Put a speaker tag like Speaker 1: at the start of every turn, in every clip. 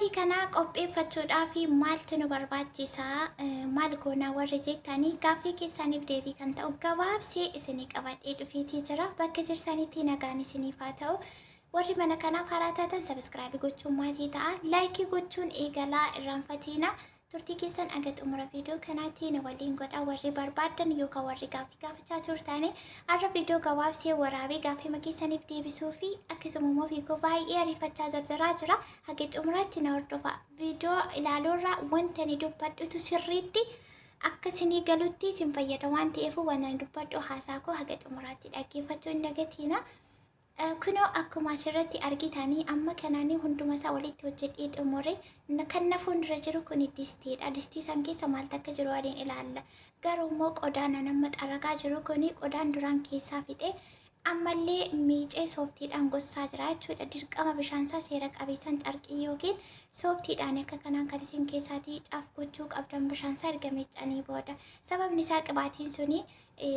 Speaker 1: Qibaatii kana qopheeffachuudhaaf maaltu nu barbaachisa? Maal goonaa warri jettanii gaaffii keessaniif deebii kan ta'u gabaabsee isinii qabadhee dhufeetii jira. Bakka jirtanitti nagaan isiniif haa ta'u. Warri mana kanaaf haaraa taatan sabiskiraabii gochuun maatii ta'a. Laayikii gochuun eegalaa irraanfatiina. Turtii keessan aga xumura viidiyoo kanaatti na waliin godhaa warri barbaaddan yookaan warri gaaffii gaafachaa turtani har'a viidiyoo gabaabsee waraabee gaaffii keessaniif deebisuu fi akkasuma immoo fiigoo baay'ee ariifachaa jarjaraa jira. Haga xumuraatti na hordofa. Viidiyoo ilaaluurraa wanta ani dubbadhutu sirriitti akka isinii galutti isin fayyada waan ta'eef waan ani dubbadhu haasaa koo haga xumuraatti dhaggeeffachuu hin dagatiina. Kunoo akkuma asirratti argitanii amma kanaanii hunduma isaa walitti hojjedhee xumure kan na fuuldura jiru kun distiidha. Distii san keessa maaltu akka jiru waliin ilaalla. Garuu immoo qodaan an amma xaragaa jiru kun qodaan duraan keessaa fixe ammallee miicee sooftiidhaan gossaa jira jechuudha. Dirqama bishaan isaa seera qabeessaan carqii yookiin sooftiidhaan akka kanaan kan isin keessaatii caaf gochuu qabdan bishaan isaa erga miicanii booda. Sababni isaa qibaatiin suni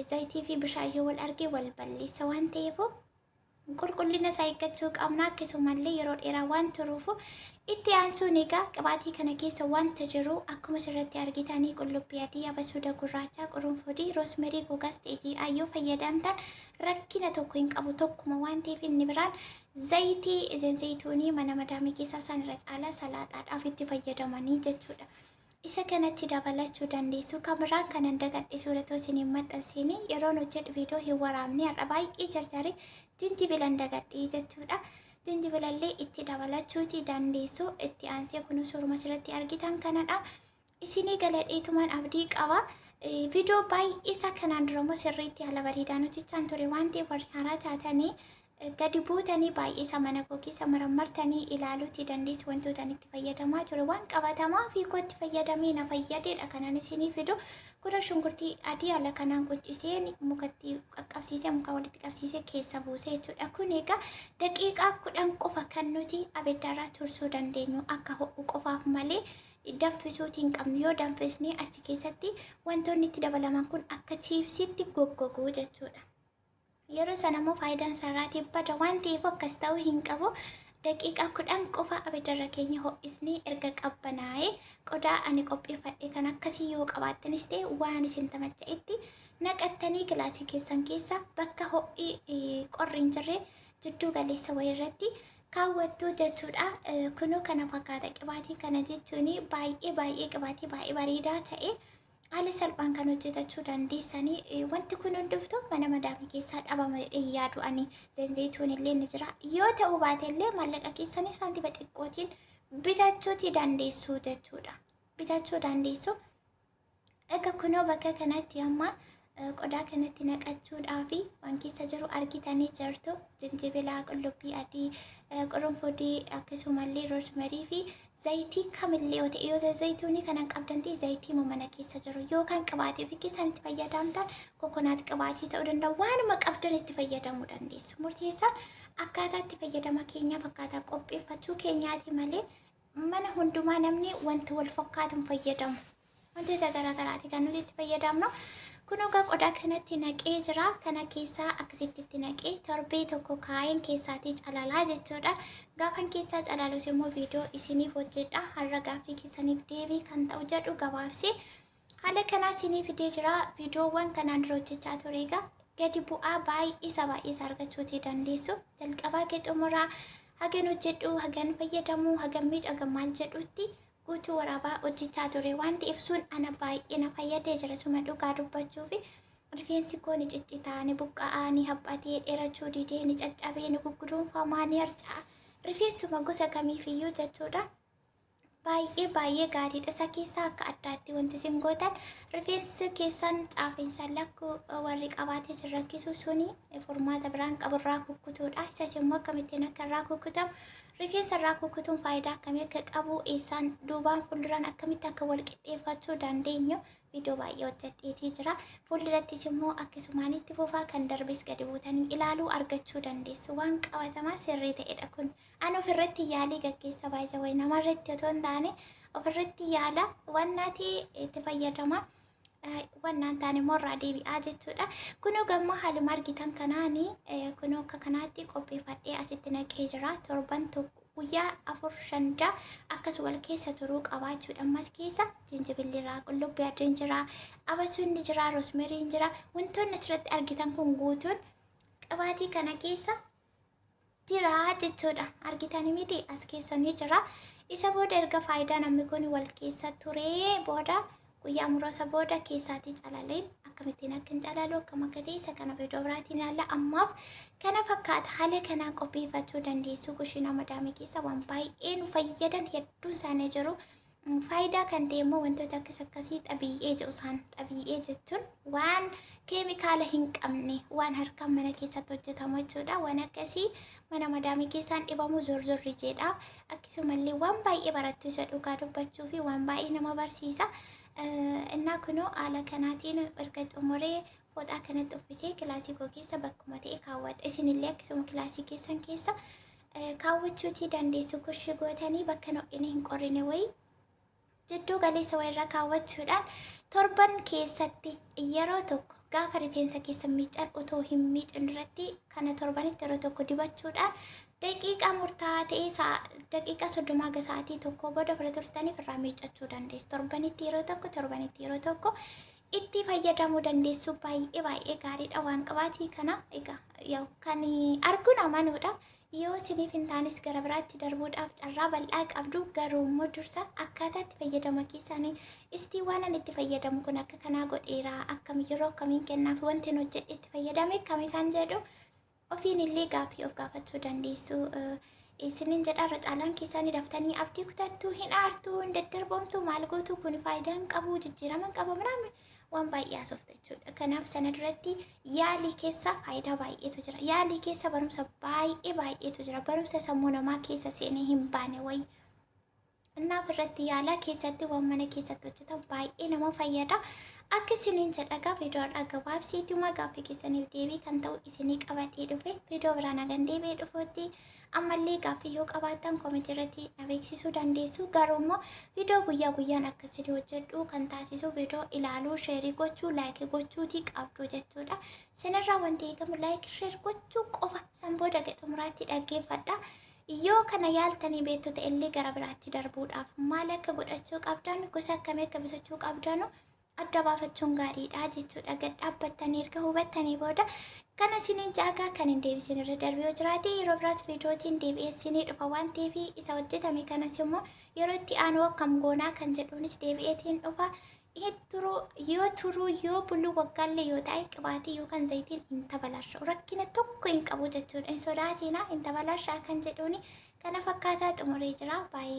Speaker 1: zayitii fi bishaan yoo wal arge wal balleessa waan ta'eef qulqullina isaa eeggachuu qabna. Akkasumallee yeroo dheeraa waan turuuf itti aansuun egaa qibaatii kana keessa wanta jiru akkuma asirratti argitanii qullubbii adii, abasuuda gurraachaa, qurunfudii, roosmerii gogaas ta'e jiidhaa yoo fayyadamtan rakkina tokko hin qabu tokkuma waan ta'eef inni biraan zayitii zayituunii mana madaamii keessaa isaan irra caalaa salaaxaadhaaf itti fayyadamanii jechuudha. Isa kanatti dabalachuu dandeessu. Kan biraan kanan dagadhe suuratoo isin hin maxxansiine yeroon hojjedhu viidiyoo hin waraabne har'a baay'ee jarjare jinjibilan dagadhe jechuudha. Jinjibilallee itti dabalachuuti dandeessu. Itti aansee kun suuruma asirratti argitan kanadha. Isinii galadheetumaan abdii qaba. Viidiyoo baay'ee isaa kanaan dura immoo sirriitti haala bareedaan hojjechaan ture waan ta'eef warri haaraa taatanii gadi buutanii baay'ee isa mana koo keessa marammartanii ilaaluuti dandeessu wantoota ani itti fayyadamaa ture waan qabatamaa ofii koo itti fayyadamee na fayyadeedha kanan isinii fidu kuna shunkurtii adii haala kanaan quncisee mukatti qaqqabsiisee muka walitti qabsiisee keessa buusee jechuudha kun egaa daqiiqaa 10 qofa kan nuti abiddarraa tursuu dandeenyu akka ho'u qofaaf malee danfisuuti hin qabnu yoo danfisne achi keessatti wantoonni itti dabalaman kun akka chiipsiitti goggoguu jechuudha. Yeroo sana immoo faayidaan sarraatii bada waan ta'eef akkas ta'uu hin qabu. Daqiiqaa 10 qofa abiddarra keenya ho'isnee erga qabbanaa'ee qodaa ani qopheeffadhe kan akkasii yoo qabaattanis ta'e waan isin tamacha'etti naqattanii kilaasii keessan keessa bakka ho'i qorri hin jirre jidduu galeessa wayirratti kaawwattu jechuudha. Kunoo kana fakkaata qibaatiin kana jechuun baay'ee baay'ee qibaatii baay'ee bareedaa ta'e. Haala salphaan kan hojjetachuu dandeessanii wanti kun hundumtuu mana madaamii keessaa dhabama jedhee hin yaadu ani zayituun illee ni jira yoo ta'uu baate illee maallaqa keessanii saantima xiqqootiin bitachuuti dandeessu jechuudha. Bitachuu dandeessu. Egaa kunoo bakka kanatti amma qodaa kanatti naqachuudhaaf waan keessa jiru argitanii jirtu. Jinjibilaa, qullubbii adii, qurunfudii akkasumallee roosmarii fi Zayitii kamillee yoo ta'e yoo zayituunii kana hin qabdan ta'e zayitii mana keessa jiru yookaan qibaatii ofii keessan itti fayyadamtan kokonaat qibaatii ta'uu danda'a waanuma qabdan itti fayyadamuu dandeessu. Murteessaan akkaataa itti fayyadama keenyaaf akkaataa qopheeffachuu keenyaati malee mana hundumaa namni wanta wal fakkaatu hin fayyadamu. Wantoota garaagaraati kan nuti itti fayyadamnu. Kun egaa qodaa kanatti naqee jira. Kana keessaa akkasitti itti naqee torbee tokko kaa'een keessaatii calalaa jechuudha. Gaafan keessaa calalus immoo viidiyoo isiniif hojjedha. Har'a gaaffii keessaniif deebii kan ta'u jedhu gabaabsee haala kanaa isinii fidee jira. Viidiyoowwan kanaan dura hojjechaa ture egaa gadi bu'aa baay'ee isa baay'ee isa argachuutii dandeessu. Jalqabaa gadi xumuraa hagan hojjedhu, hagan fayyadamu, hagan miicu, hagan maal jedhutti guutuu waraabaa hojjechaa ture waan ta'eef sun ana baay'ee na fayyadee jira suma dhugaa dubbachuufi rifeensi koo ni ciccitaa ni buqqa'aa ni haphatee dheerachuu didee ni caccabee ni gugguduunfamaa ni harca'a rifeensuma gosa kamiifiyyuu jechuudha. Baay'ee baay'ee gaariidha isa keessaa akka addaatti wanti isin gootan rifeensi keessan caafiinsa lakkuu warri qabaatee isin rakkisu suni furmaata biraan qabu irraa kukkutuudha isas immoo akkamittiin akka irraa kukkutamu Rifeensa irraa kukkutuun faayidaa akkamii akka qabu, eessaan duubaan fuulduraan akkamitti akka wal qixxeeffachuu dandeenyu viidiyoo baay'ee hojjedheetii jira. Fuuldurattis immoo akkasumaan itti fufaa kan darbes gadi buutanii ilaaluu argachuu dandeessu. Waan qabatamaa sirrii ta'edha kun. Ani ofirratti yaalii gaggeessa baay'isa wayi namarratti otoo hin taane ofirratti yaala waan naati itti fayyadama. Wannaan taane immoo irraa deebi'aa jechuudha. Kunoo gamma haaluma argitan kanaani kunoo akka kanaatti qopheeffadhee asitti naqee jira. Torban tokko Guyyaa 4 5 6 akkas wal keessa turuu qabaachuudha. Ammas keessa jinjibilli jira, qullubbii adiin jira, abasuunni jira, roosmeriin jira. Wantoonni asirratti argitan kun guutuun qibaatii kana keessa jira jechuudha. Argitanii miti as keessa ni jira. Isa booda erga faayidaa namni kun wal keessa turee booda guyyaa muraasa booda keessaatii calaleen akkamittiin akka hin calalu akkam akka ta'e isa kana viidiyoo biraatiin ilaalla. Ammaaf kana fakkaata haala kanaan qopheeffachuu dandeessu. Kushiinaa madaamii keessa waan baay'ee nu fayyadan hedduun isaanii jiru. Faayidaa kan ta'e immoo wantoota akkas akkasii xabii'ee jedhu isaan xabii'ee jechuun waan keemikaala hin qabne waan harkaan mana keessatti hojjetamu jechuudha. Waan akkasii mana madaamii keessaan dhibamu zorzorri jedha. Akkasumallee waan baay'ee barattu isa dhugaa dubbachuu fi waan baay'ee nama barsiisa. Innaa kunoo haala kanaatiin erga xumuree fooxaa kanatti uffisee kilaasii koo keessa bakkuma ta'e kaawwadha. Isinillee akkasuma kilaasii keessan keessa kaawwachuutii dandeessu kushi gootanii bakka ho'ina hin qorrine wayii jidduu galeessa wayirra kaawwachuudhaan torban keessatti yeroo tokko gaafa rifeensa keessa miican otoo hin miicin duratti kana torbanitti yeroo tokko dibachuudhaan daqiiqaa murtaa'aa ta'e daqiiqaa 30 haga sa'aatii tokko booda ofirra tursitaniif irraa miicachuu dandeessu. Torbanitti yeroo tokko torbanitti yeroo tokko itti fayyadamuu dandeessu baay'ee baay'ee gaariidha waan qabaatii kana egaa yaw kan arguun amanuudha. Yoo isiniif hin taanes gara biraatti darbuudhaaf carraa bal'aa qabdu garuu immoo dursa akkaataa itti fayyadama keessanii istii waan ani itti fayyadamu kun akka kanaa godheera akkam yeroo akkamiin kennaaf wanti hin hojjedhe itti fayyadame akkamii kan jedhu ofiin illee gaaffii of gaafachuu dandeessu. Isinin jedha irra caalaan keessanii daftanii abdii kutattu hin aartu hin daddarbamtu maal gootu kun faayidaa hin qabu jijjiirama hin qabu minaamin waan baay'ee haasofta jechuudha. Kanaaf sana duratti yaalii keessa faayidaa baay'eetu jira. Yaalii keessa barumsa baay'ee baay'eetu jira. Barumsa sammuu namaa keessa seenee hin baane wayi. Innaaf irratti yaalaa keessatti waan mana keessatti hojjetan baay'ee nama fayyada. Akka isiniin jedha gaa viidiyoo har'aa gabaabsiituma gaaffii keessaniif deebii kan ta'u isinii qabadhee dhufe viidiyoo biraan hagan deebi'ee dhufuutti ammallee gaaffii yoo qabaattan koomentii irratti na beeksisuu dandeessu. Garuu immoo viidiyoo guyyaa guyyaan akkasii hojjedhu kan taasisu viidiyoo ilaaluu, sheerii gochuu, laayikii gochuutii qabdu jechuudha. Isinirraa wanti eegamu laayikii sheer gochuu qofa san booda xumuraatti dhaggeeffadha. Yoo kana yaaltanii beektu ta'ellee gara biraatti darbuudhaaf maal akka godhachuu qabdan gosa akkamii akka bitachuu qabdanu adda baafachuun gaariidha jechuudha. Gad dhaabbattanii erga hubattanii booda kana isiniin jaagaa kan hin deebisin irra darbee yoo jiraate yeroo biraas viidiyootiin deebi'ee isinii dhufa waan ta'eef isa hojjetame kanas immoo yeroo itti aanu akkam goonaa kan jedhuunis deebi'eetiin dhufa. Turuu yoo turuu yoo buluu waggaallee yoo ta'e qibaatii yookaan zayitiin hin tabalasha'u rakkina tokko hin qabu jechuudha. Hin sodaatina hin tabalasha'a kan jedhuuni kana fakkaataa xumuree jira baay'ee.